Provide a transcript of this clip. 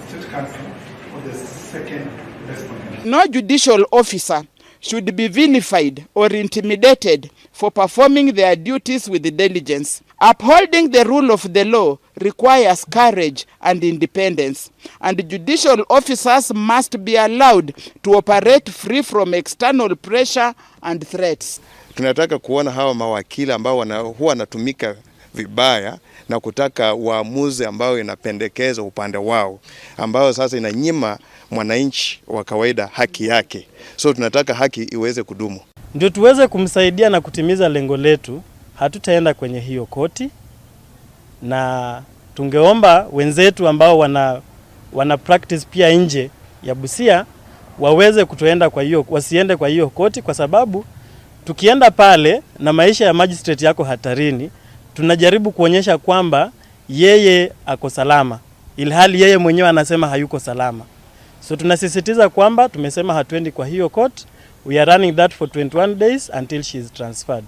State Counsel for the second respondent. No judicial officer should be vilified or intimidated for performing their duties with diligence. Upholding the rule of the law requires courage and independence, and judicial officers must be allowed to operate free from external pressure and threats. Tunataka kuona hawa mawakili ambao huwa wanatumika vibaya na kutaka uamuzi ambao inapendekeza upande wao, ambao sasa inanyima mwananchi wa kawaida haki yake. So tunataka haki iweze kudumu. Ndio tuweze kumsaidia na kutimiza lengo letu. Hatutaenda kwenye hiyo koti, na tungeomba wenzetu ambao wana practice pia nje ya Busia waweze kutoenda kwa hiyo, wasiende kwa hiyo koti, kwa sababu tukienda pale na maisha ya magistrate yako hatarini. Tunajaribu kuonyesha kwamba yeye ako salama, ilhali yeye mwenyewe anasema hayuko salama. So tunasisitiza kwamba tumesema hatuendi kwa hiyo court. We are running that for 21 days until she is transferred.